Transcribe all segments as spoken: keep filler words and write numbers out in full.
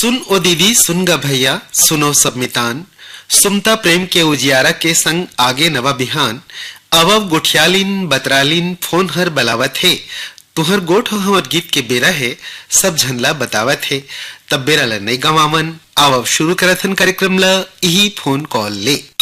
सुन ओ दीदी, सुन ग भैया, सुनो सब मितान। सुमता प्रेम के उजियारा के संग आगे नवा बिहान। अवव गोठियालिन, बतरालिन, फोन हर बलावत हे। तुहर गोठ हो हमर गीत के बेरा हे, सब झन ला बतावत हे। तब बेरा ला नइ गंवावन, आवव शुरू करत हन कार्यक्रम ला इही फोन कॉल ले।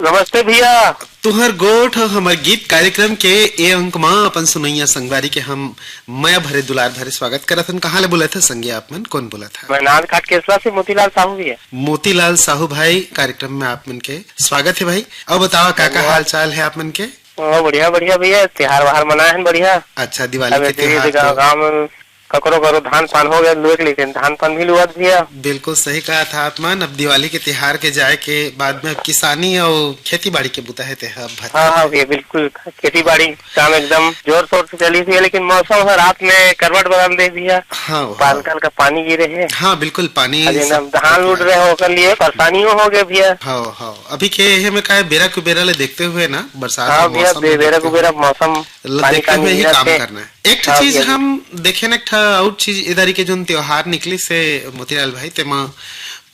नमस्ते भैया। तुहर गोठ हो हमर गीत कार्यक्रम के ए अंक मा अपन सुनैया संगवारी के हम मया भरे दुलार भरे स्वागत करत हन। कहाँ ले बोलत ह संगी आप मन? कौन बोलत ह? मैं नांदघाट केसला से मोतीलाल साहू भैया। मोतीलाल साहू भाई, कार्यक्रम में आप मन के स्वागत हे भाई। अउ बतावा, का का धन्यवाद। हाल चाल हे आप मन के? ओ, बढ़िया, बढ़िया भैया, तिहार वार मनाए हन बढ़िया। अच्छा, दिवाली अब के ऐसे भी तिहार गाँव, तो गाँव में ककरो ककरो धान पान हो गया लुए के, लेकिन धान पान भी लुअत भैया। बिल्कुल सही कहा था आप मन। अब दिवाली के तिहार के जाए के बाद में अब किसानी अउ खेती बाड़ी के बुता हे ते ह अब भर हाँ, हाँ भैया, बिल्कुल, खेती बाड़ी काम एकदम जोर शोर से चली थी, लेकिन मौसम ह रात में करवट बदल दे भैया। हाँ, हाँ। पानकल का पानी गिरे हे। हाँ, बिल्कुल, पानी अरे सब ना, धान उड़ रहे हो, ओकर लिए परेशानियों हो गए भैया। हाँ, हाँ। अभी के हे में का हे, बेरा कुबेरा ले देखते हुए ना, बरसात हाँ के भैया, मौसम में बे-, बेरा देखते हुए कुबेरा मौसम ल-, पानी देखते पानी हुए ही गिरत काम हे। करना हे। एक ठो हाँ चीज भैया। हम देखे ना, एक ठो और चीज, इधर के जोन त्योहार निकली से मोतीलाल भाई, तेमा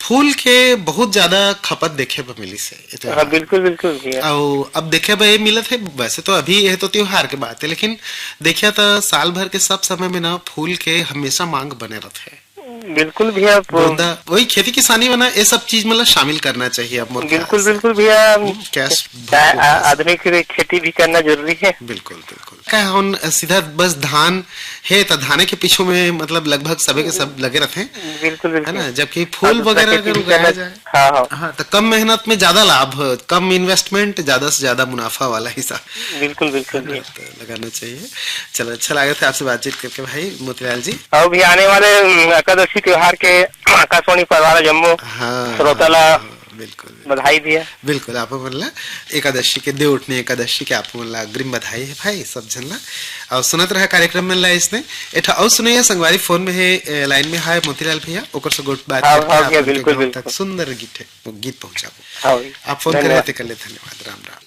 फूल के बहुत ज्यादा खपत देखे बर मिलिस हे ए त्योहार हाँ, में। बिल्कुल, बिल्कुल भैया। अउ अब देखे बर ये मिलत हे, वैसे तो अभी ये तो त्योहार के बात हे, लेकिन देखिया त साल भर के सब समय में ना फूल के हमेशा मांग बने रहिथे। बिल्कुल भैया, प- गोंदा, वही खेती किसानी में ना ये सब चीज मतलब शामिल करना चाहिए अब मोर ख्याल बिल्कुल, से। बिल्कुल भैया। हम्म, cash चाहे भरपूर आ-, खास। आधुनिक खेती भी करना जरूरी हे। बिल्कुल, बिल्कुल। का हम सीधा बस धान हे त धाने के पीछू में मतलब लगभग सबे के सब लगे रहिथे। बिल्कुल, है ना? बिल्कुल। जबकि फूल अब दूसरा वगैरह खेती अगर भी उगाया करना, जाए, हाँ, हाँ। हाँ, तो कम मेहनत में ज्यादा लाभ, कम investment, ज्यादा से ज्यादा मुनाफा वाला हिसाब। बिल्कुल, बिल्कुल है ना? जी। तो लगाना चाहिए। चलो, अच्छा लगा था आपसे बातचीत करके भाई मोतीलाल जी। अउ भी आने वाले, उम, एकादशी त्योहार के आकाशवाणी परिवार जम्मो हाँ, श्रोता ला हाँ, बिल्कुल, बिल्कुल। बधाई भैया। बिल्कुल, आप मन ला एकादशी के, देवउठनी एकादशी के आप मन ला अग्रिम बधाई हे भाई, सब झन ला। अउ सुनत रहा कार्यक्रम मन ला इसने। एठा अउ सुनैया संगवारी फोन में हे, ए, line में हे मोतीलाल भैया, ओकर से गोठ बात हाँ, करके हाँ आप भैया, मन के बिल्कुल, गाँव तक बिल्कुल। सुंदर गीत हे, वो गीत पहुंचाबो। हाँ भैया। आप फोन करे धन्यवाद। हे तेकर ले धन्यवाद, राम राम।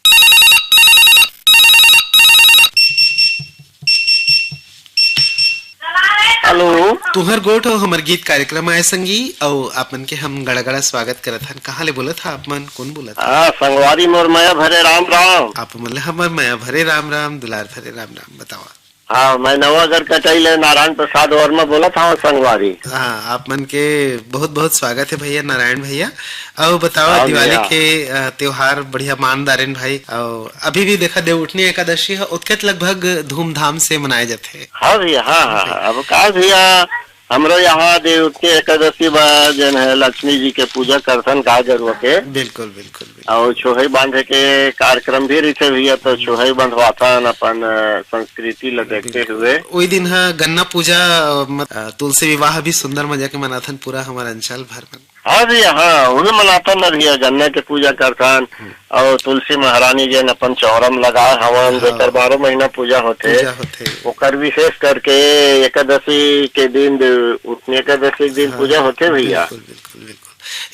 हेलो। तुहर गोठ अउ हमर गीत कार्यक्रम आय संगी, अउ आप मन के हम गड़ा-गड़ा स्वागत करत हन। कहाँ ले बोलत हा आप मन? कौन बोलत हा? हाँ, संगवारी मोर मया भरे राम राम। आप मन ले हमर मया भरे राम राम, दुलार भरे राम राम। बतावा। हाँ, मैं नवागढ़ कटाई ले नारायण प्रसाद वर्मा बोलत हूँ संगवारी। हाँ, आप मन के बहुत-बहुत स्वागत हे भैया, नारायण भैया। अउ बतावा, हाँ दिवाली भैया। के, अ, त्योहार बढ़िया मानदारेन भाई। अउ अभी भी देखा, देवउठनी एकादशी ह ओतकेच लगभग धूमधाम से मनाए जाथे। हाँ भैया, हाँ, हाँ, हाँ। अब का भैया, हमरो यहाँ देवउठनी एकादशी बा, जन है लक्ष्मी जी के पूजा करथन गाय गरुआ के। बिल्कुल, बिल्कुल, बिल्कुल। अउ छोहई बांधे के कार्यक्रम भी रहिथे भैया, तो हम्म। छोहई बंधवाथन अपन, अ, संस्कृति ल देखते बिल्कुल। हुए। ओई दिन ह गन्ना पूजा, अ, मत-, अ, तुलसी विवाह भी सुंदर मजा के मनाथन पूरा हमर अंचल भर में। हाँ भैया, हाँ, उहे मनाथन ना भैया, गन्ना के पूजा करथन। हम्म। अउ तुलसी महारानी जेन अपन चौरा म लगाए हवन, हाँ। जेकर बारह महीना पूजा होथे, पूजा होथे। ओकर विशेष करके एकादशी के दिन, दे-, उठनी एकादशी के दिन हाँ, पूजा होथे भैया। बिल्कुल, बिल्कुल, बिल्कुल।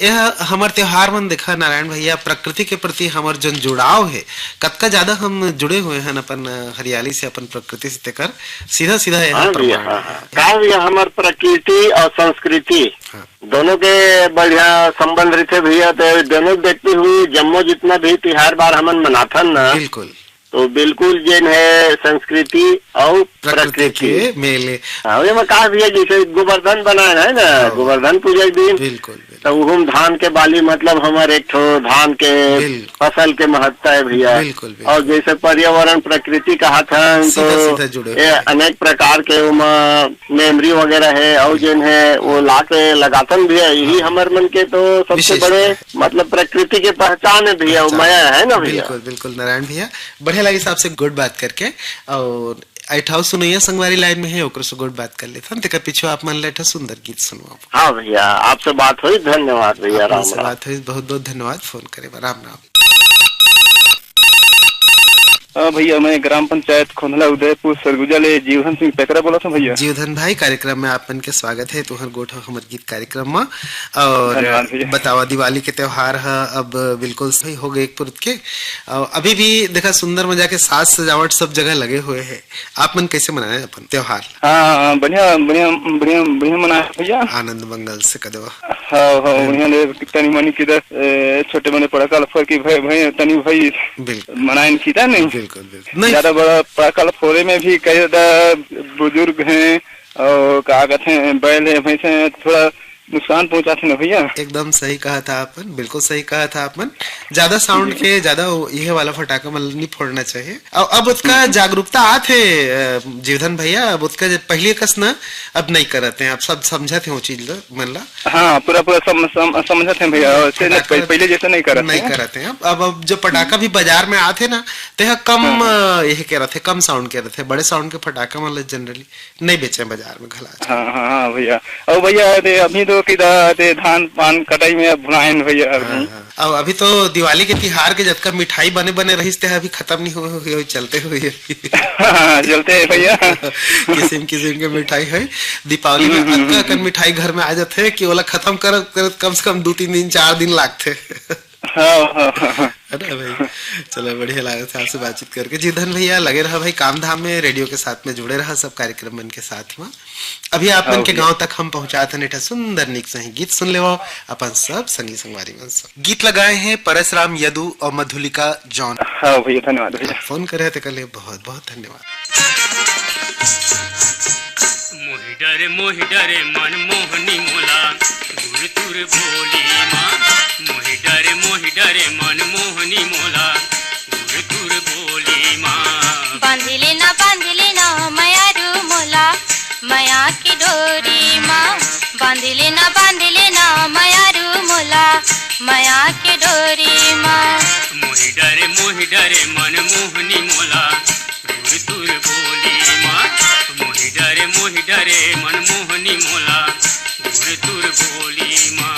यह हमर त्योहार मन देखा नारायण भैया, प्रकृति के प्रति हमर जन जुड़ाव हे, कतका ज्यादा हम जुड़े हुए हन अपन हरियाली से, अपन प्रकृति से, तेकर सीधा-सीधा यह हाँ भैया, प्रमाण हाँ, हे। हाँ। का भैया, हमर प्रकृति अउ संस्कृति हाँ। दोनों के बढ़िया संबंध रहिथे भैया, तो दोनों देखते हुए जम्मो जितना भी तिहार बार हमन मनाथन ना, बिल्कुल। तो बिल्कुल जेन है संस्कृति अउ प्रकृति प्रकृति। के मेल हे। हाँ, ओमे का भैया, जैसे गोवर्धन बनाए है ना, हाँ। गोवर्धन पूजा के दिन, बिल्कुल, बिल्कुल। तो उहू म धान के बाली, मतलब हमर एक ठो धान के बिल्कुल। फसल के महत्ता है भैया। बिल्कुल, बिल्कुल। अउ जैसे पर्यावरण प्रकृति कहाथन, सीधा, तो सीधा जुड़े ये हुए। अनेक प्रकार के ओमा memory वगैरह है, अउ जेन है, वो ला के लगाथन भी है। यही हाँ। हमर मन के तो सबसे विशेषता बड़े, है। मतलब, प्रकृति के पहचान है भैया, वो पहचान। मया है ना भैया? बिल्कुल, बिल्कुल, नारायण भैया, बढ़िया लगिस आपसे गोठ बात करके। अउ अइठाऊ सुनैया संगवारी line में है, ओकरो से गोठ बात कर लेथन, तेकर पीछू आप मन ले एक ठो सुंदर गीत सुनवाबो। हाँ भैया, आपसे बात हुई, धन्यवाद भैया, आप मन राम से राम। बात हुई, बहुत बहुत धन्यवाद फोन करे बर, राम राम। हाँ भैया, मैं ग्राम पंचायत खोंधला उदयपुर सरगुजा ले जीवधन सिंह पेकरा बोलत हूँ भैया। जीवधन भाई, कार्यक्रम में आप मन के स्वागत है, तुहर गोठ हमर गीत कार्यक्रम में। और धन्यवाद भैया। बतावा, दिवाली के त्योहार ह अब बिल्कुल सही हो गए एक पुरुत के। और अभी भी देखा, सुंदर मजा के साज सजावट सब जगह लगे हुए है। आप मन कैसे मनाए अपन त्योहार? हाँ, हाँ, बढ़िया, बढ़िया, बढ़िया, बढ़िया मनाए भैया। आनंद मंगल से कदवा। हाँ, हाँ, हम्म। बढ़िया ले तनी मनी किधर, ए, छोटे मने पड़ाका ल फोर के भाई, भाई, तनी भाई बिल्कुल। मनाइन किधर नहीं। बिल्कुल, बिल्कुल। नहीं। ज्यादा बड़ा पड़ाका ल फोरे में भी कई ज्यादा बुजुर्ग हैं और का कहते हैं, बैल है, भैंस है, थोड़ा नुकसान पहुंचाते ना भैया। एकदम सही कहा था आपन, बिल्कुल सही कहा था आपन। ज्यादा साउंड जी। के, ज्यादा वो, यह वाला फटाका मन नहीं फोड़ना चाहिए। अब, अब उसका हम्म। जागरूकता आत है, अ, जीवधन भैया, अब उसका जे पहले कस ना, अब नहीं करत हैं, अब सब समझत हैं वो चीज ला, मन ला। हाँ, पूरा, पूरा सम-, सम-, समझत हैं भैया, और से फटाका पह-, पहले जैसे नहीं करत नहीं हैं। करत हैं। अब, अब, अब जो पटाका हम्म। भी बाजार में आत है ना, ते ह कम, हाँ, हाँ। अ, यह के रहते, कम साउंड के रहते, बड़े साउंड के फटाका मन ला जनरली नहीं बेचे बाजार में घला। हाँ, हाँ, हाँ भैया। और भैया, ते अभी तो किदा ते धान पान कटाई में अब भुलाएन भैया हाँ, अभी। हाँ। अब अभी तो दिवाली के तिहार के जतका मिठाई बने बने रहिस ते अभी खत्म नहीं हुए, हुए, हुए चलते हुए। हाँ, चलते हैं भैया। किसिम किसिम के मिठाई है। दीपावली में हम्म, हम्म, अतका हम्म, अकन हम्म। मिठाई घर में आ जाते कि ओला खत्म करत करत कम से कम दो तीन दिन, चार दिन लागथे। हाँ, हाँ, हाँ, हाँ। है ना भाई? चलो, बढ़िया लागत है आपसे बातचीत करके। जीवधन भैया, लगे रहा भाई काम धाम में, रेडियो के साथ में जुड़े रहा सब कार्यक्रम मन के साथ में। अभी आप मन हाँ के भैया। गांव तक हम पहुंचात हन एक ठा सुंदर नीक सही गीत सुन लेवो अपन सब संगी संगवारी मन सब। गीत लगाए हैं परसराम यदु और मधुलिका जॉन। हाँ भैया, धन्यवाद भैया। आप फोन करे हैं तेकर लिए बहुत बहुत धन्यवाद। मोहि डरे, मोहि डरे मन मोहनी मोला, गुर तुर बोली माँ। मोहि डरे, मोहि डरे मन मोहनी मोला, गुर तुर बोली माँ। बांध लेना, बांध लेना मयारू मोला, मया के डोरी माँ। बांध लेना, बांध लेना मयारू मोला, मया के डोरी माँ। मोहि डरे, मोहि डरे मन मोहनी मोला, गुर तुर बोली माँ। मोहि डरे, मोहि डरे मन मोहनी मोला, गुर तुर बोली माँ।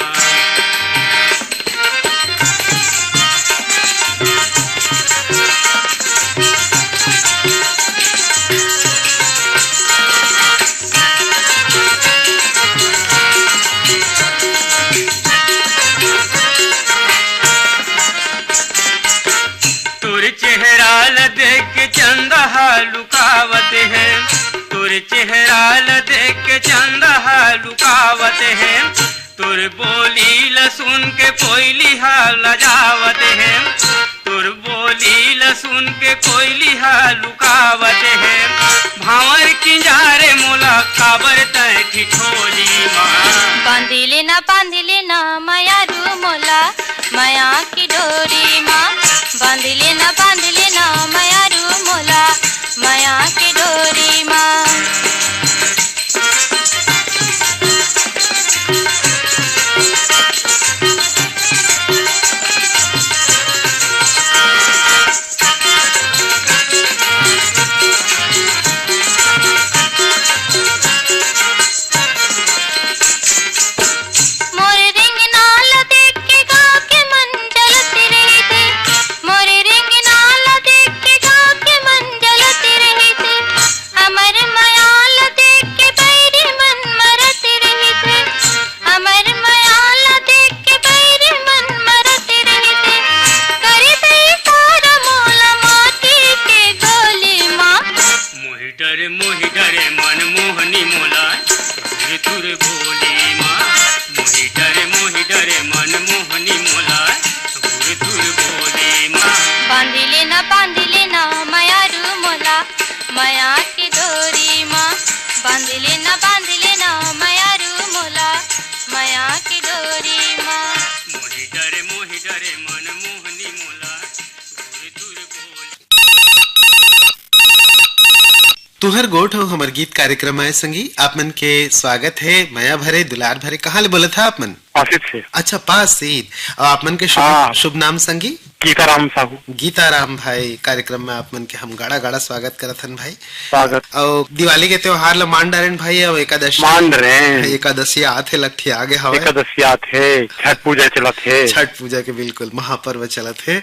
तोर चेहरा ल देख के चंदा हा लुकावत है, तोर चेहरा ल देख के चंदा हा लुकावत है, तोर बोली ल सुन के कोयली हा लजावत है, तोर बोली ल सुन के कोयली हा लुकावत है। भांवर किंजारे मोला काबर तै ठिठोली माँ। बांध लेना, बांध लेना मयारू मोला, मया की डोरी माँ। बांध लेना, बांध लेना मयारू मोला, मया की डोरी माँ। मोर रिंगना ल देख के गाँव के मन जलत रहिथे, मोर रिंगना ल देख के गाँव के मन जलत रहिथे। हमर मया ल देख के बैरी मन मरत रहिथे, हमर मया ल देख के बैरी मन मरत रहिथे। करिथे इशारा मोला माटी के गोली माँ। मोहि डरे, मोहि डरे मन मोहनी मोला, गुर तुर बोली माँ। मोहि डरे, मोहि डरे मन मोहनी मोला, गुर तुर बोली माँ। बांध लेना, बांध लेना मयारू मोला, मया के डोरी माँ। बांध लेना, बांध लेना मयारू मोला, मया के डोरी माँ। मोहि डरे, मोहि डरे मन मोहनी मोला, गुर तुर बोली। तुहर गोठ अउ हमर गीत कार्यक्रम आय संगी, आप मन के स्वागत है, मया भरे, दुलार भरे। कहाँ ले बोलत हा आप मन? पासी से। अच्छा, पासी। अउ आप मन के शुभ, हाँ। शुभ नाम संगी? गीताराम साहू। गीताराम भाई, कार्यक्रम में आप मन के हम गाड़ा गाड़ा स्वागत करत हन भाई। स्वागत। अउ दिवाली के त्योहार ल मान डारेन भाई, अउ एकादशी मान रहे हैं। एकादशी आत हे, लट्ठी आगे हवय। एकादशी आत हे, छठ पूजा चलत हे। छठ पूजा के बिल्कुल महापर्व चलत हे।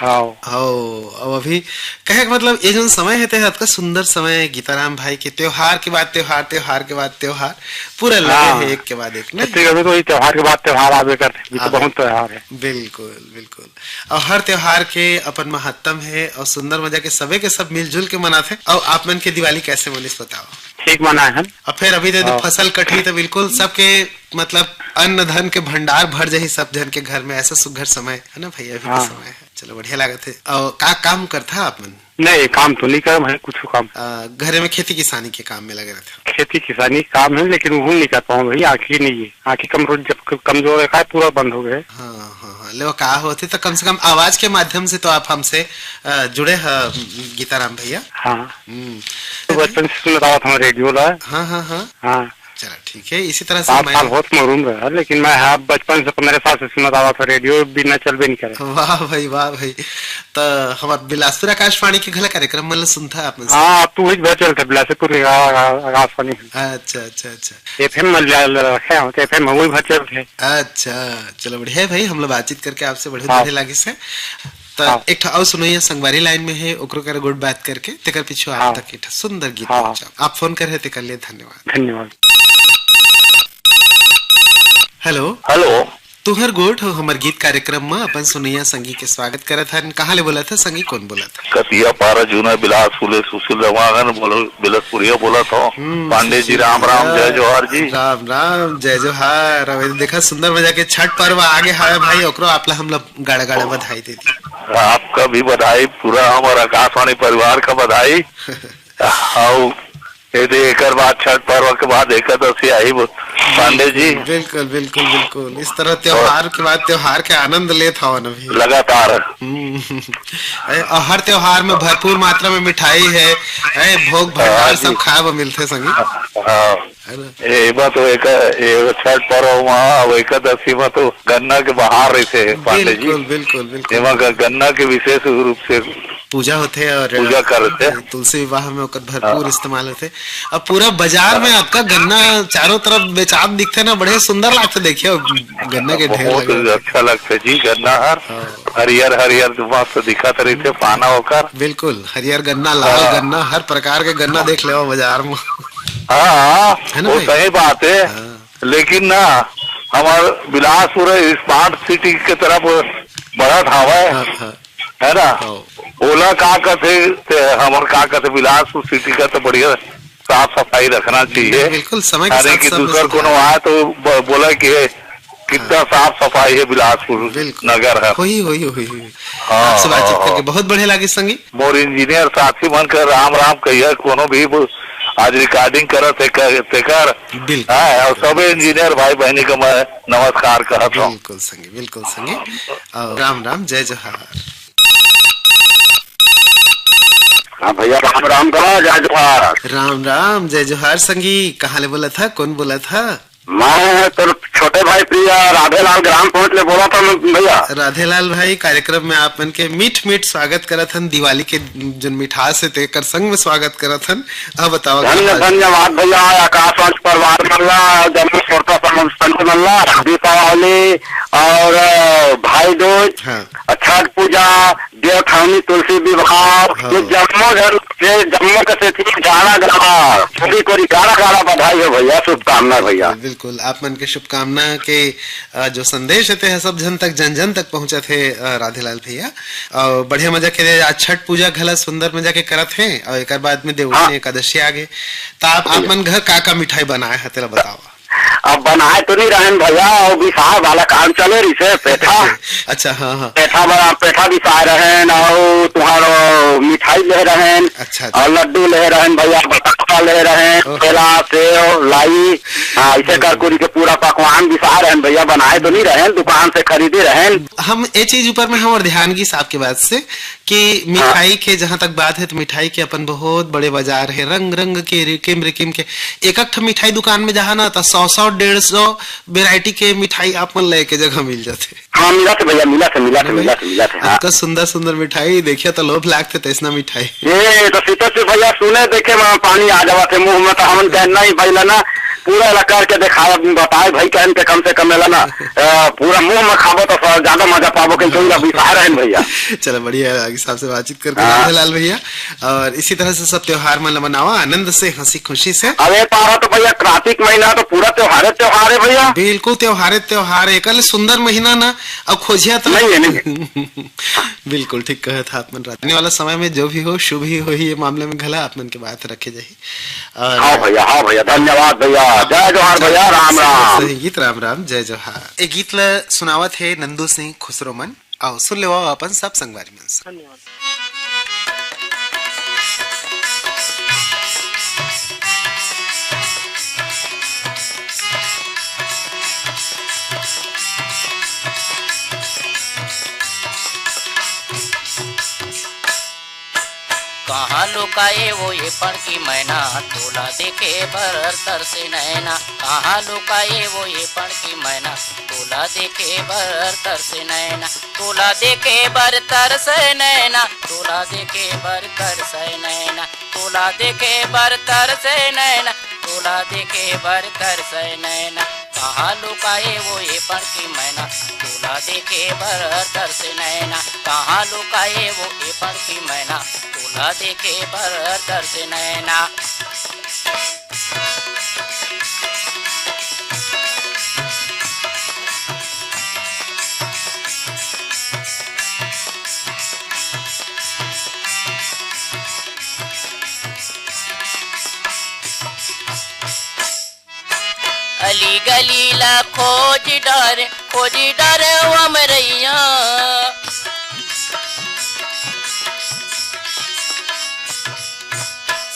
हाँ। अउ, अउ अभी कहे के मतलब, ये जोन समय हे, ते अतका सुंदर समय हे गीताराम भाई के, त्योहार के बाद त्योहार, त्योहार के बाद त्योहार, पूरा लगे हाँ। हे एक के बाद एक, नहीं? छत्तीसगढ़ में तो वही त्योहार के बाद त्योहार आवे करते, ये तो आवे। बहुत त्योहार है। बिल्कुल, बिल्कुल। अउ हर त्योहार के अपन महत्तम हे, अउ सुंदर मजा के सबे के सब मिलजुल के मनाथे। अउ आप मन के दिवाली कैसे मनिस, बताओ? ठीक मनाए हन। अउ फिर अभी दे दो हाँ। फसल कटही, तो बिल्कुल सबके मतलब अन्न धन के भंडार भर जाही सब झन के घर में, ऐसा सुघर समय है ना भैया, अभी हाँ। के समय है। चलो, बढ़िया लागत हे। अउ का काम करथा आप मन? नहीं, काम तो नहीं करम है, कुछ काम। अ, घरे में खेती किसानी के काम में लगे रहथे? खेती किसानी काम है, लेकिन वो नहीं कर पाऊँ भाई, आँखी नहीं है, आँखी कमजोर, जब क-, कमजोर है, का पूरा बंद हो गए। हाँ, हाँ, हाँ, ले वो का होथे, तो कम से कम आवाज के माध्यम से तो आप हमसे, अ, जुड़े ह, गीताराम भैया। हाँ। हम्म। तो बचपन से सुनत आवत हूँ रेडियो ला। हाँ, हाँ, हाँ। हाँ। चला, ठीक है, इसी तरह से सात मैं साल होत मोर उम्र है, लेकिन मैं हाँ बचपन से, पन्द्रह साल से सुनत आवत हूँ, रेडियो बिना चलबे नहीं करे। वाह भाई, वाह भाई। तो हमार बिलासपुर आकाशवाणी के घला कार्यक्रम मन ल सुनथा आप मन से? हाँ, अब तो वही भर चलते बिलासपुर के आ-, आ-, आकाशवाणी। अच्छा, अच्छा, अच्छा। एफएम में ल-, ल-, रखे हो, तो एफएम में वही भर चलते। अच्छा, चलो, बढ़िया है भाई, हम लोग बातचीत करके आपसे बढ़िया, हाँ। बढ़िया लागिस हे। तो हाँ। एक ठो अउ सुनइया संगवारी लाइन में है, ओकरो करा गोठ बात करके, तेकर पीछू आप हाँ। तक एक ठो सुंदर गीत हाँ। पहुंचा। आप फोन करे हे, तेकर लिए धन्यवाद। धन्यवाद। हेलो। हेलो। तुहर गोठ हमर गीत कार्यक्रम म अपन सुनइया संगी के स्वागत करत हन। कहाँ ले बोलत ह संगी, कौन बोलत ह? कतिया पारा जूना बिलासपुर ले सुशील रवांगन बोल-, बिलासपुरिया बोलत हो। हम्म, पांडे जी, सुशील राम राम, भैया। जय जोहार जी। राम राम, जय जोहार। अब देखा, सुंदर मजा के छठ पर्व आगे हवे भाई, ओकरो आप ला हम लोग गाड़ा गाड़ा बधाई दे दी। आपका भी बधाई, पूरा हमर आकाशवाणी परिवार का बधाई। अउ ये दे, एकर बाद छठ पर्व के बाद एकादशी आही, पांडे जी। बिल्कुल, बिल्कुल, बिल्कुल। इस तरह त्योहार के बाद त्योहार के आनंद लेत हवन अभी। लगातार। हम्म। ए, और हर त्योहार में भरपूर मात्रा में मिठाई है, ए, भोग भंडार हाँ सब जी। खाए बर मिलथे संगी। हाँ। है ना? ए, एमा तो एक, ए, छठ पर्व मा अउ एकादशी मा तो गन्ना के बहार रहिथे, पांडे जी। बिल्कुल, बिल्कुल, बिल्कुल। एमा ग-, गन्ना के विशेष रूप से पूजा होथे और पूजा करथे। तुलसी विवाह में ओकर भरपूर हाँ। इस्तेमाल होथे। अब पूरा बाजार में हाँ। आपका गन्ना चारों तरफ बेचात दिखथे ना, बढ़िया सुंदर लागथे। देखिए, गन्ना के ढेर बहुत लगे होथे। अच्छा लगथे जी, गन्ना हर हाँ। हरियर हरियर मस्त दिखत रहिथे, पाना ओकर। बिल्कुल, हरियर गन्ना, लाल हाँ। गन्ना, हर प्रकार के गन्ना देख लेवा बाजार में। हाँ, है ना वो भाई? सही बात है। हाँ। लेकिन ना, हमार बिलासपुर स्मार्ट सिटी के तरफ बढ़त हवय, हाँ, हाँ। है ना? हाँ। ओला का कथे, ते हमर का कथे, बिलासपुर सिटी का तो बढ़िया साफ सफाई रखना चाहिए। बिल्कुल, समय के यानी साथ कि सब दूसर इसी कोनो तरह। आए तो ब-, बोला कि कितना हाँ। साफ सफाई है बिलासपुर बिल्कुल। नगर है। होही, होही, होही, होही। हाँ, आपसे बातचीत हाँ, करके हाँ। बहुत बढ़िया लागे संगी। मोर इंजीनियर साथी मन के राम राम कहिए, कोनो भी वो आज रिकॉर्डिंग करत हे, कर, तेकर। बिल्कुल, हाँ, और बिल्कुल। सबे इंजीनियर भाई बहनी के मैं नमस्कार कहत हूँ। बिल्कुल संगी, बिल्कुल संगी। और राम राम, जय जोहार। हाँ भैया, राम राम का, जय जोहार। राम राम, जय जोहार संगी। कहाँ ले बोलत ह, कौन बोलत ह? मैं तोर छोटे भाई प्रिया राधेलाल ग्राम पोंट ले बोलत हन भैया। राधेलाल भाई, कार्यक्रम में आप मन के मीठ मीठ स्वागत करत हन। दिवाली के जोन मिठास हे, तेकर संग में स्वागत करत हन। अब बताओ, धन्य-, धन्यवाद भैया, आकाशवाणी परिवार मन ला, जम्मो श्रोता समस्त मन ला, दीपावली और, अ, भाई दूज, हाँ। छठ पूजा, देवठानी तुलसी विवाह, हाँ। ये जम्मो झन के, जम्मो के सेती गाड़ा गाड़ा, सभी कोरी गाड़ा गाड़ा बधाई हो भैया, शुभकामना भैया। बिल्कुल, आप मन के शुभकामना के, अ, जो संदेश हे, ते ह सब झन तक, जन जन तक पहुंचत हे, अ, राधेलाल भैया। अउ बढ़िया मजा के आज छठ पूजा घला सुंदर मजा के करत हे, अउ एकर बाद में देवउठनी हाँ। एकादशी आगे, त आप, आप मन घर का का मिठाई बनाए ह, तेला बताओ। अब बनाए तो नहीं रहन भैया, अउ बिसाए वाला काम चले रहिसे, पेठा। अच्छा, हाँ, हाँ। पेठा बना, पेठा बिसाए रहन, अउ तुहार मिठाई ले रहन, अच्छा, अच्छा। अउ लड्डू ले रहन भैया, बताओ। ले रहेन, ओह। केला, सेव, लाई, हाँ, ऐसे बिल्कुल। कर कुरी के पूरा पकवान बिसा रहेन भैया, बनाए तो नहीं रहेन, दुकान से खरीदे रहेन। हम ए चीज ऊपर में हमर ध्यान गिस आपके बात से कि हाँ। मिठाई के जहाँ तक बात है, तो मिठाई के अपन बहुत बड़े बाजार है, रंग रंग के, रिकिम रिकिम के। एक एक ठो मिठाई दुकान में जहाँ ना, तो सौ सौ, डेढ़ सौ वैरायटी के मिठाई आप मन लेके जगह मिल जाते। हाँ, मिला थे भैया, मिला थे, मिला थे, है ना मिला भाई? थे, मिला थे, हाँ। अतका सुंदर सुंदर मिठाई, देखिए तो लोभ लागते तैसना मिठाई। ये तो सीता से भैया सुने देखे, वहाँ पानी आ जावा थे मुंह में, तो हमन कहे, "नहीं भैया ना, पूरा ला करके दिखाया, बताए भाई, कहन के कम से कम एला ना, अ, पूरा मुंह में खाबो तो स-, ज्यादा मजा पाबो," के चोरी ला बिसाए रहन भैया। चलो, बढ़िया है, आगे साहब से बातचीत करके हाँ। राधे लाल भैया। और इसी तरह से सब त्योहार मन ला मनावा आनंद से, हंसी खुशी से। अरे पारा तो भैया, कार्तिक महीना तो पूरा त्योहारे त्योहार है भैया। बिल्कुल त्योहारे त्योहार है, एकर ले सुंदर महीना ना अब खोजिया तो नहीं है, नहीं है। बिल्कुल ठीक कहे था आप मन। रात आने वाला समय में जो भी हो, शुभ ही हो ही, ये मामले में घला आप मन के बात रखे जाही। और हाँ भैया, हाँ भैया, धन्यवाद भैया, जय जोहार भैया, राम राम। सही गीत, राम राम, जय जोहार। ए गीत ल सुनावत हे नंदू सिंह खुसरो मन, आओ सुन लेवा अपन सब संगवारी मन से। धन्यवाद। कहाँ लुकाए वो ये पड़की मैना, तोला देखे बर तरसे नैना। कहाँ लुकाए वो ये पड़की मैना, तोला देखे बर तरसे नैना। तोला देखे बर तरसे नैना, तोला देखे बर तरसे नैना, तोला देखे बर तरसे नैना, तोला देखे बर तरसे नैना। कहाँ लुकाए वो ये पड़की मैना, तोला देखे बर तरसे नैना। कहाँ लुकाए वो ये पड़की मैना, तोला देखे बर तरसे नैना। अली गली ला खोज डारे, खोज डारे वो अमरैया।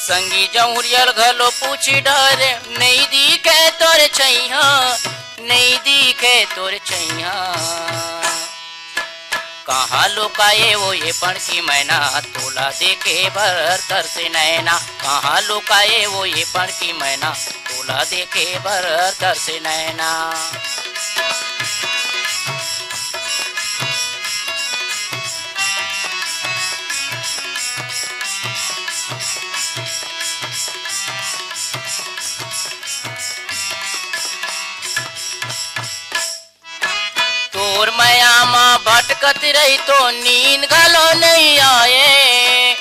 संगी जौहरियल घलो पूछ डारे, नई दिखे तोर छैया, नई दिखे तोर छैया। कहाँ लुकाए वो ये पड़की मैना, तोला देखे बर तरसे नैना। कहाँ लुकाए वो ये पड़की मैना, तोला देखे बर तरसे नैना। तोर मया म भटकत रही तो नींद घलो नइ आए।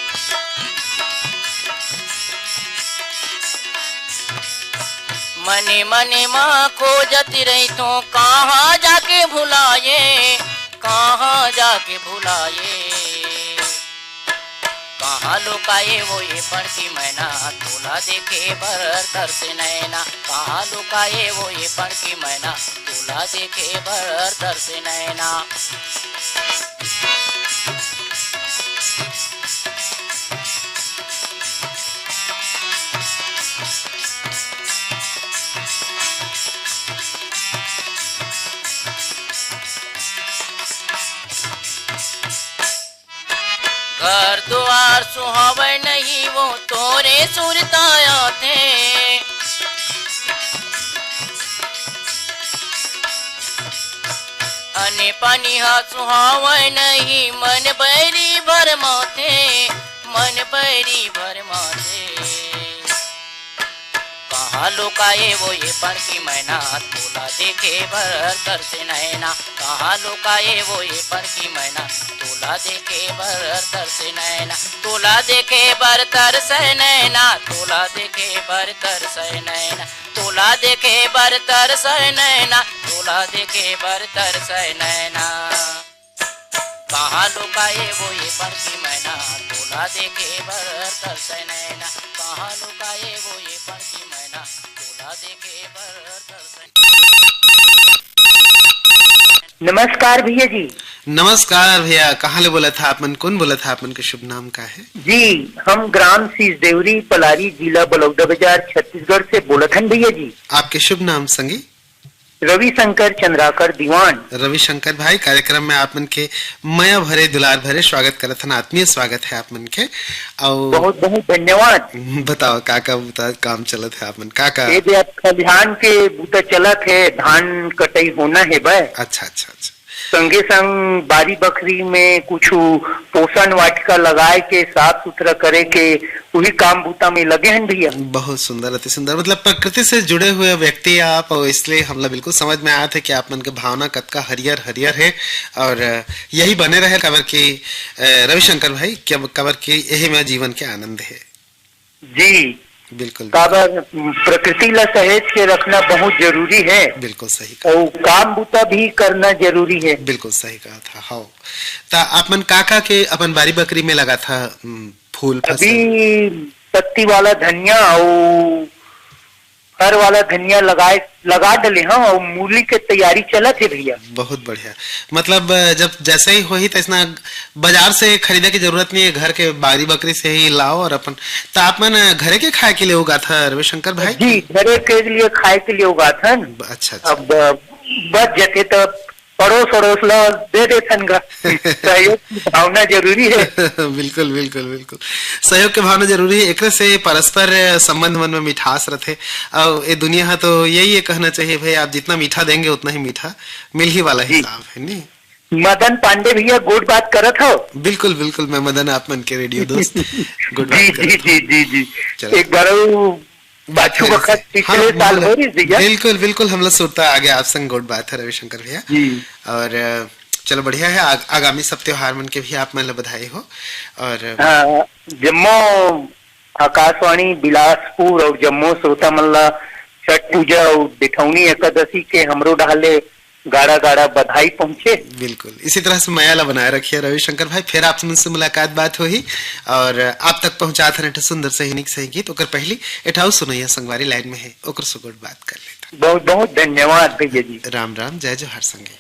मने मने म खोजत रही तो कहाँ जाके भुलाए, कहाँ जाके भुलाए। कहाँ लुकाए वो ये पड़की मैना, तोला देखे बर तरसे नैना। कहाँ लुकाए वो ये पड़की मैना, तोला देखे बर तरसे नैना। घर दुआर सुहावय नहीं वो तोरे सुरता आथे। अने पानी हा सुहावय नहीं मन बैरी भरमाथे, मन बैरी भरमाथे। कहाँ लुकाए वो ये पड़की मैना, तोला देखे बर तरसे नैना। कहाँ लुकाए वो ये पड़की मैना, तोला देखे बर तरसे नैना। तोला देखे बर तरसे नैना, तोला देखे बर तरसे नैना। तोला देखे बर तरसे नैना, तोला देखे बर तरसे नैना। कहाँ लुकाए वो ये पड़की मैना, तोला देखे बर तरसे नैना। कहाँ लुकाए वो ये पड़की मैना, तोला देखे बर तरसे। नमस्कार भैया जी। नमस्कार भैया, कहाँ ले बोलत हा आप मन, कौन बोलत हा, आप मन के शुभ नाम का है? जी, हम ग्राम सीसदेवरी पलारी, जिला बलौदाबाजार, छत्तीसगढ़ से बोलत हन भैया जी। आपके शुभ नाम संगी? रविशंकर चंद्राकर दीवान। रविशंकर भाई, कार्यक्रम में आप मन के मया भरे दुलार भरे स्वागत करत हन, आत्मीय स्वागत है आप मन के। अउ बहुत बहुत धन्यवाद। बताओ, का का बुता काम चलत है आप मन, का का? ये दे अब खलिहान के बुता चलत है, धान कटई होना है बे। अच्छा, अच्छा, अच्छा। संगे संग बारी बखरी में कुछ पोषण वाटिका लगाए के, साफ सुथरा करे के, वही काम बुता में लगे हन भैया। बहुत सुंदर, अति सुंदर। मतलब प्रकृति से जुड़े हुए व्यक्ति आप, और इसलिए हमला बिल्कुल समझ में आत है कि आप मन के भावना कतका हरियर हरियर है, और यही बने रहे, काबर कि, अ, रविशंकर भाई, क्या, काबर कि यही में जीवन के आनंद है। जी। बिल्कुल। काबर प्रकृति ला सहेज के रखना बहुत जरूरी है। बिल्कुल सही कहा। और काम बुता भी करना जरूरी है। बिल्कुल सही कहा था, हाँ। त आप मन का का के अपन बारी बकरी में लगा था, उम, फूल फसल? अभी पत्ती वाला धनिया और फर वाला धनिया लगाए, लगा डले हन और मूली के तैयारी चलत हे भैया। बहुत बढ़िया। मतलब, जब जैसे ही होही तैसना बाजार से खरीदे की जरूरत नहीं है, घर के बारी बकरी से ही लाओ और अपन। त आप मन घरे के खाए के लिए उगाथा, रविशंकर भाई? जी, घरे के लिए खाए के लिए उगाथन। ब-, अच्छा, अच्छा। अब बच जथे त पड़ोस अड़ोस ला दे देथन गा। सहयोग की भावना जरूरी है। बिल्कुल, बिल्कुल, बिल्कुल। सहयोग के भावना जरूरी है, एकरे से परस्पर संबंध मन में मिठास रथे। अउ ए दुनिया हा तो यही ये कहना चाहिए भाई, आप जितना मीठा देंगे उतना ही मीठा मिल ही वाला जी। हिसाब है, नहीं? मदन पांडे भैया, गोठ बात करत हो? बिल्कुल, बिल्कुल, मैं मदन, आप मन के रेडियो दोस्त। गोठ जी, बात जी, करत हो। जी, जी, जी। चलो। एक बार वो बात बाछू फिर बखत से। पिछले हाँ, साल बोलो। हो रही थी क्या? बिल्कुल, बिल्कुल, हमला सुरता आ गया आप संग गोठ बात है, रविशंकर भैया। जी। और, अ, चलो, बढ़िया है, आग-, आगामी सब त्योहार मन के भी आप मन ला बधाई हो। और हाँ, जम्मो आकाशवाणी बिलासपुर और जम्मो श्रोता मन ला छठ पूजा और बिठौनी एकादशी के हमरो डहार ले गाड़ा गाड़ा बधाई पहुंचे। बिल्कुल, इसी तरह से मया ला बनाए रखिए रविशंकर भाई, फिर आप मन से मुलाकात बात होही और आप तक पहुंचात हन एक ठो सुंदर से ही निक सही गीत। ओकर पहली एक ठो सुनैया संगवारी लाइन में है, ओकर से गोठ बात कर लेता। बहुत बहुत धन्यवाद भैया जी। राम राम, जय जोहार संगी।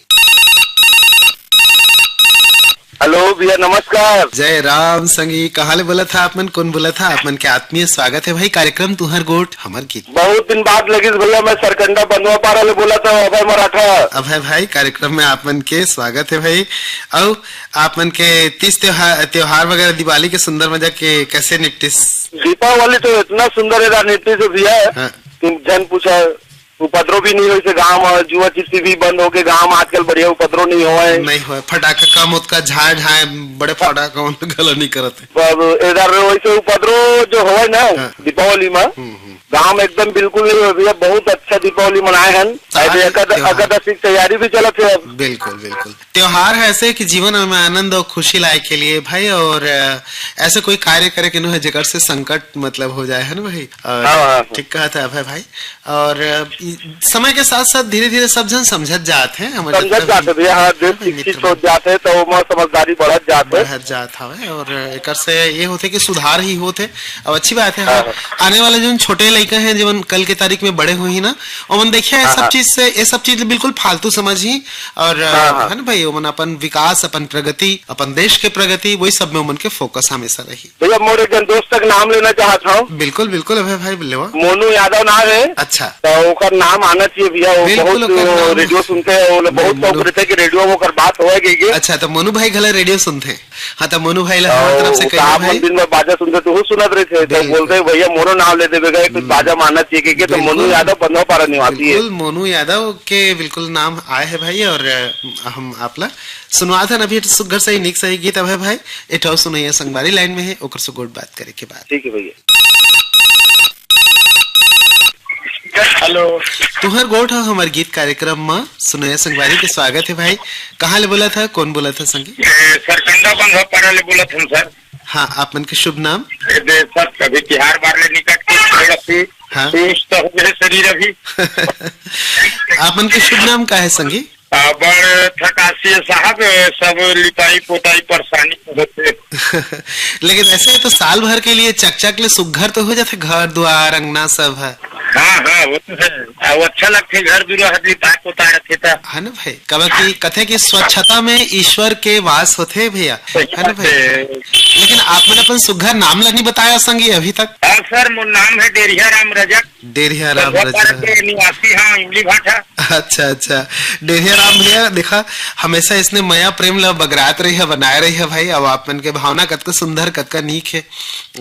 हेलो भैया, नमस्कार। जय राम संगी, कहाँ ले बोलत हा आप मन, कौन बोलत हा? आप मन के आत्मीय स्वागत है भाई, कार्यक्रम तुहर गोठ हमर गीत। बहुत दिन बाद लगिस भैया, मैं सरकंडा बंधवा पारा ले बोलत हूँ, अभय मराठा। अभय भाई, कार्यक्रम में आप मन के स्वागत है भाई। अउ आप मन के तीज त्योहार, त्योहार वगैरह दिवाली के सुंदर मजा के कैसे निपटिस? दीपावली तो इतना सुंदर है रणनीति से भैया, हाँ। तुम जन पूछा, उपद्रव भी नहीं होइस गांव में, जुआ चिट्ठी भी बंद होके गांव में आजकल बढ़िया उपद्रव नहीं होए। नहीं होए, फटाका कम होत का, झाए ढाए बड़े फटाका मन घलो नहीं करत है। अब इधर वैसे उपद्रव जो होए ना हाँ। दीपावली में, हम्म, हम्म। गांव में एकदम बिल्कुल नहीं होए भैया, बहुत अच्छा दीपावली मनाए हन। सारे अभी एकद-, त्योहार। एकादशी की तैयारी भी चलत है अब। बिल्कुल, बिल्कुल। त्योहार है ऐसे कि जीवन में आनंद और खुशी लाए के लिए भाई, और, अ, ऐसे कोई कार्य करे के नो है जेकर से संकट मतलब हो जाए, है ना भाई? और हाँ, हाँ, हाँ। ठीक कहा था अभय भाई। और, अ, इ-, समय के साथ साथ धीरे-धीरे सब झन समझत जात हैं, हमर समझत जितना जात भी है भैया, हाँ, देश है ना, शिक्षित मित्र होत जात है, तो ओमा समझदारी बढ़त जात है। बढ़त जात हवे, और एकर से ये होथे कि सुधार ही होथे। अब अच्छी बात है, हाँ, हाँ। हाँ, आने वाले जो छोटे लइका हैं, जीवन कल के तारीख में बड़े होही ना, ओमन देखिए, ये हाँ, सब हाँ। चीज से, ये सब चीज बिल्कुल फालतू समझही, और, अ, हाँ, हाँ। है ना भाई, ओमन अपन विकास, अपन प्रगति, अपन देश के प्रगति, वही सब में ओमन के focus हमेशा रही। भैया, मोर एक जन दोस्त तक नाम लेना चाहत हूँ। बिल्कुल, बिल्कुल, अभय भाई, लेवा। मोनू यादव नाम है। अच्छा। तो ओकर नाम आना चाहिए भैया, वो बिल्कुल, बहुत ओकर नाम रेडियो सुनते हैं, वो लोग नहीं, बहुत शौक मोनू रहते हैं कि रेडियो में ओकर बात होए गई के। अच्छा, तो मोनू भाई घला रेडियो सुनते हैं। हाँ, तो मोनू भाई ला हमारे तरफ से तो कहिए आप भाई। दिन में बाजा सुनते, तो वो सुनत रहे थे, तो बिल्कुल। बोलते हैं, "भैया, मोरो नाम ले देवे का, कुछ हम्म। बाजा मानना चाहिए," कि, कि तो मोनू बिल्कुल। यादव बंधवा पारा निवासी है। बिल्कुल, मोनू यादव के बिल्कुल नाम आए है भाई, और, अ, हम आप ला सुनवात हन अभी सुग्घर सही, निक सही गीत। अभय भाई, एक ठो सुनैया संगवारी लाइन में है, ओकर से गोठ बात करे के बाद। ठीक है भैया। हेलो। तुहर गोठ ह हमर गीत कार्यक्रम म सुनैया संगवारी के स्वागत है भाई। कहाँ ले बोलत ह, कौन बोलत ह संगी? ए, सरकंडा बंधवा पारा ले बोलत हन सर। हाँ, आप मन के शुभ नाम? ए, दे सर, अभी तिहार बार ले निकट के थोड़ा सी हाँ। सुस्त हो गए शरीर अभी। आप मन के शुभ नाम का है संगी? आ, बड़ थकासी है साहब, सब लिपाई पोताई परेशानी होथे। लेकिन ऐसे तो साल भर के लिए चकचक ले सुग्घर तो हो जाथे घर, द्वार, अंगना सब है। हाँ, हाँ, वो तो है। आ, वो अच्छा लगथे, घर दुरा हर भी पाक उतारत हे त। है ना भाई? कबा की कथे कि स्वच्छता में ईश्वर के वास होथे भैया, है ना भाई? लेकिन आप मन अपन सुग्घर नाम ला नहीं बताया संगी अभी तक। हाँ सर, मोर नाम है डेरिया राम रजक। डेरिया राम रजक। के निवासी हाँ, इमली भाटा। अच्छा, अच्छा। डेरिया राम भैया, देखा, हमेशा इसने मया प्रेम ला बगरात रही है, बनाए रही है भाई। अब आप मन के भावना कतका सुंदर, कतका नीक है।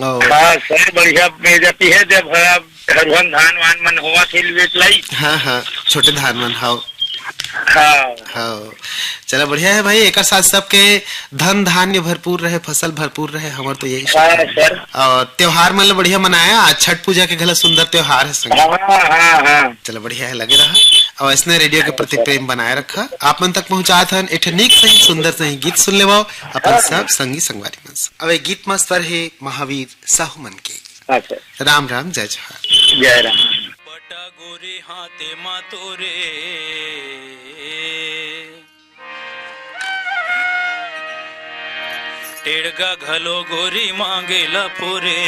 और हाँ सर, बढ़िया बेइज्जती है जब, हाँ, हरुहन धान वान मन होवत हे, लुएत लाई। हाँ, हाँ, छोटे धान मन, हाँ। हाँ। हाँ। चला, बढ़िया है भाई, एकर साथ सबके धन धान्य भरपूर रहे, फसल भरपूर रहे, हमर तो यही हाँ, सर। और त्योहार मन ल बढ़िया मनाया, आज छठ पूजा के घला सुंदर त्योहार है संग। हाँ, हाँ, हाँ। चला, बढ़िया है, लगे रहा। और इसने रेडियो के प्रति प्रेम बनाए रखा। आप मन तक पहुंचात हन एक ठे नीक सही, सुंदर सही गीत सुन लेवो, अपन हाँ, सब हाँ। संगी संगवारी मन से। अब एक गीत म स्वर है महावीर साहू मन के। अच्छा। राम राम, जय जोहार। जय राम। बटा गोरी हाथे मा तोरे, टेड़गा घलो गोरी मांगे ला पुरे।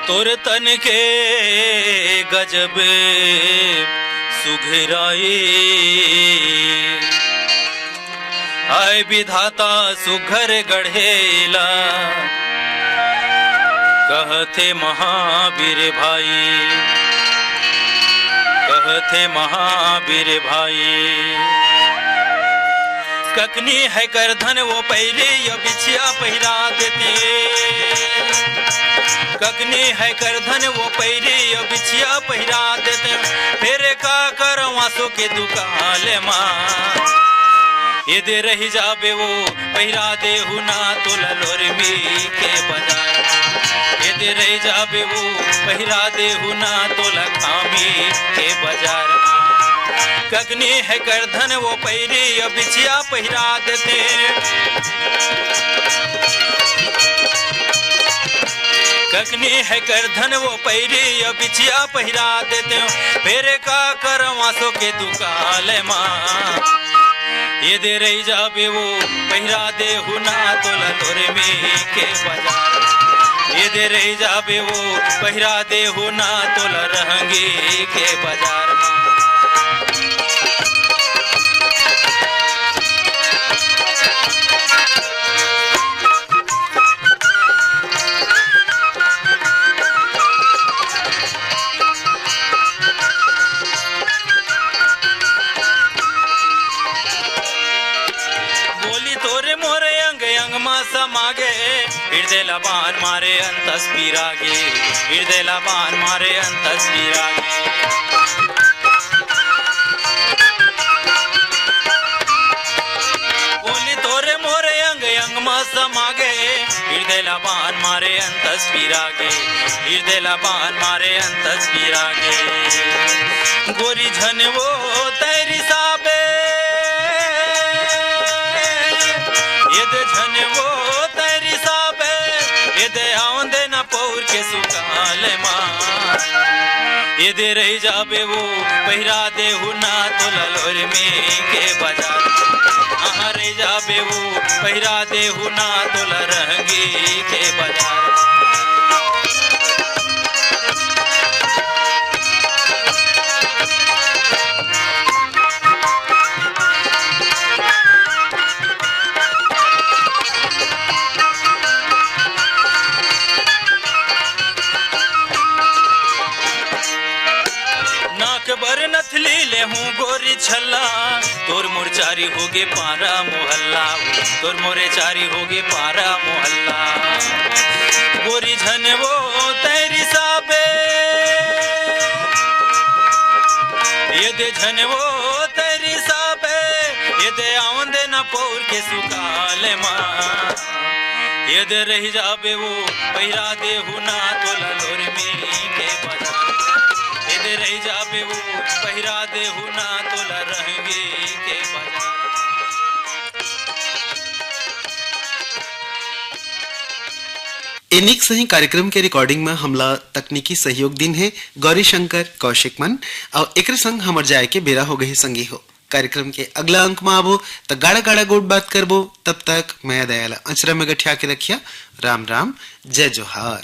तोर तन के गजब सुघराई, हाय विधाता सुघर गढ़ेला, कहथे महावीर भाई, कहथे महावीर भाई। ककनी है कर धन वो पैरी, यो बिछिया पहिरा देते। ककनी है कर धन वो पैरी, यो बिछिया पहिरा देते। फेर का करवां सो के दुकाल मा, ये दे रही जाबे वो पहिरा देहू ना तोला लोरमी के बाजार मा। ये दे रही जाबे वो पहिरा देहू ना तोला खामी के बाजार मा। ककनी है कर धन वो पैरी, यो बिछिया पहिरा देते। ककनी है कर धन वो पैरी, यो बिछिया पहिरा देते। फेर का करवां सो के दुकाल मा, ये दे रही जाबे वो पहिरा देहू ना तोला लोरमी के बाजार। ये दे रही जाबे वो पहिरा देहू ना तोला रहंगी के बाजार मा। बोली तोरे मोरे अंग अंग मा समा गे, हृदय ला बान मारे अंतस पीरा गे, हृदय ला बान मारे अंतस पीरा गे। बोली तोरे मोरे अंग अंग मा समा गे, हृदय ला बान मारे अंतस पीरा गे, हृदय ला बान मारे अंतस पीरा गे। गोरी झन वो तैरी साबे, ये दे झन वो तैरी साबे, ये दे आवन देना पौर के सुकाल मा। ये दे रही जाबे वो पहिरा देहू ना तोला लोरमी के बाजार। हाँ, रही जाबे वो पहिरा देहू ना तोला रहंगी के बाजार। नाक बर नथली ले हूँ गोरी छल्ला, तोर मोर चारी होगे पारा मोहल्ला, तोर मोरे चारी होगे पारा मोहल्ला। गोरी झन वो तैरी साबे, ये दे झन वो तैरी साबे, ये दे आवन देना पौर के सुकाल मा। ये दे रही जाबे वो पहिरा देहू ना तोला लोरमी के बाजार। ये दे रही जाबे वो पहिरा देहू ना तोला रहंगी के बाजार। ए नीक सही कार्यक्रम के recording में हमला तकनीकी सहयोग दिन है गौरी शंकर कौशिक मन, और एकरे संग हमर जाए के बेरा हो गए संगी हो। कार्यक्रम के अगला अंक में आबो, त गाड़ा गाड़ा गोठ बात करबो। तब तक मया दया ल अंचरा में गठिया के रखिया। राम राम, जय जोहार।